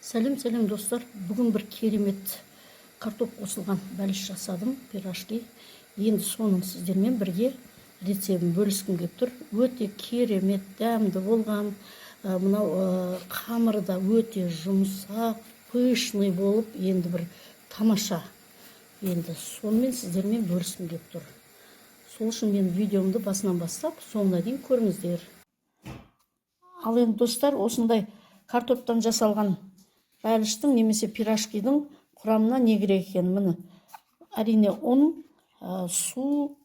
Сәлем, сәлем, достар! Бүгін бір керемет картоп қосылған бәліш жасадым, пирожки. Енді соның сіздермен бірге рецебін бөліскім келіп тұр. Өте керемет дәмді болған. Мынау қамыры да өте жұмсақ, пышный болып, енді бір тамаша. Енді сонымен сіздермен бөліскім келіп тұр. Сол үшін мен видеомды басынан бастап соңына дейін көріңіздер. Ал енді, достар, осындай картоптан жасалған бәліштің немесе пирожкидің құрамына не керек екенін, міне, әрине, ұн, су,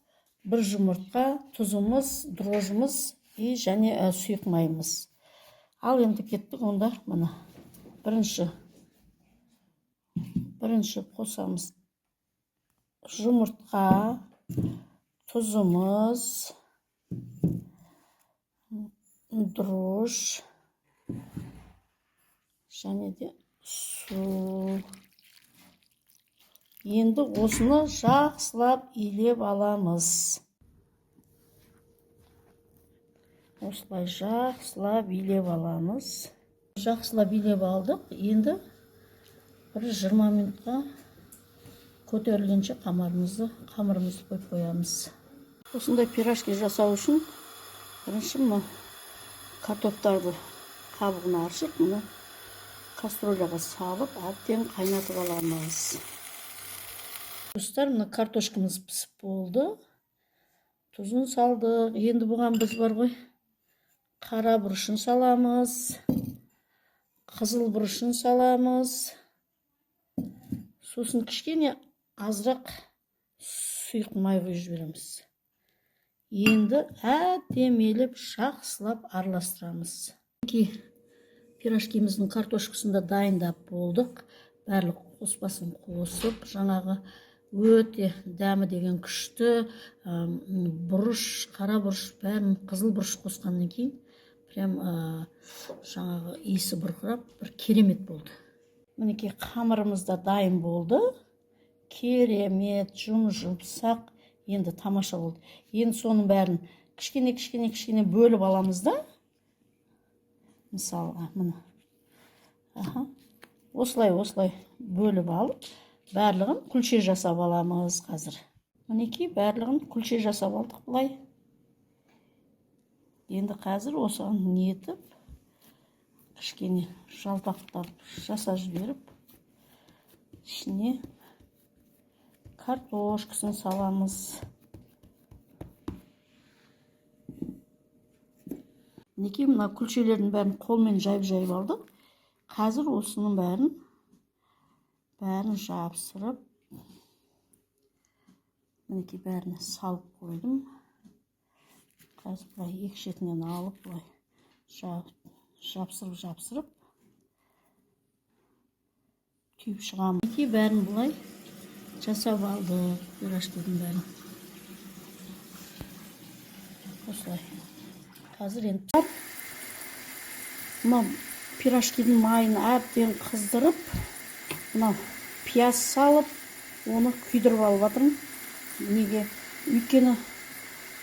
бір жұмыртқа, тұзымыз, дрожжымыз и және сұйық майымыз. Ал енді кеттік онда. Міне, бірінші қосамыз жұмыртқа, тұзымыз, дрожж және де су. Енді осыны жақсылап илеп аламыз. Осылай жақсылап илеп аламыз. Жақсылап илеп алдық. Енді бір 20 минутқа көтерілгенше қамырымызды қойып қоямыз. Осындай пирожки жасау үшін бірінші мына картоптарды қабығын аршып, мына кастрюляға салып, әбден қайнатып аламыз. Достар, мына картошкамыз пісіп болды, тұзын салдық. Енді бұған біз бар ғой, қара бұрышын саламыз, қызыл бұрышын саламыз, сосын кішкене азырақ сұйық май құйып жібереміз. Енді әдемелеп, жақсылап араластырамыз. Пирожкиміздің картошкасын да дайындап болдық, барлық қоспасын қосып. Жаңағы өте дәмі деген күшті. Бұрыш, қара бұрыш, бәрін, қызыл бұрыш қосқаннан кейін прям жаңағы иісі бұрқырап, бір керемет болды. Мінекей, қамырымыз да дайын болды, керемет жұм жұмсақ, енді тамаша болды. Енді соның бәрін кішкене, кішкене, кішкене бөліп аламыз да, мысалға, міне, аха, осылай, осылай бөліп алып, барлығын күлше жасап аламыз қазір. Мінекей, барлығын күлше жасап алдық былай. Енді қазір осыған нетіп, кішкене жалтақтап жасап жіберіп, ішіне картошкасын саламыз. Мінекей, мына күлшелердің бәрін қолмен жайып жайып алдық. Қазір осының бәрін жапсырып, мінекей, бәрін салып қойдым. Қазір былай екі шетінен алып, былай жапсырып, жапсырып, түйіп шығамын. Мінекей, бәрін былай жасап алдық, пирожкидің бәрін осылай. Қазір енді мынау пирожкидің майын әбден қыздырып, мынау пияз салып, оны күйдіріп алып жатырмын. Неге? Өйткені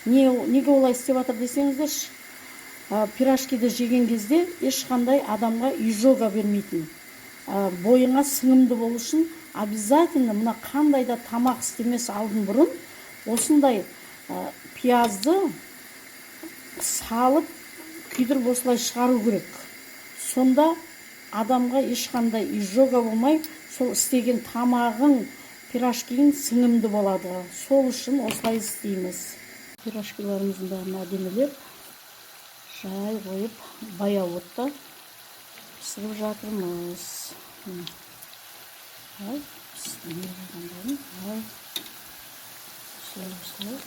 неге олай істеп жатыр десеңіздерші, пирожкиді жеген кезде ешқандай адамға изжога бермейтін, бойыңа сіңімді болу үшін обязательно мына қандай да тамақ істемес алдын бұрын осындай пиязды салып, күйдіріп, осылай шығару керек. Сонда адамға ешқандай изжога болмай, сол істеген тамағың, пирожкиң сіңімді болады. Сол үшін осылай істейміз. Пирожкиларымыздың бәрін әдемілеп жай қойып, баяу отта пісіріп жатырмыз. Міне. Ай, осылай, осылай.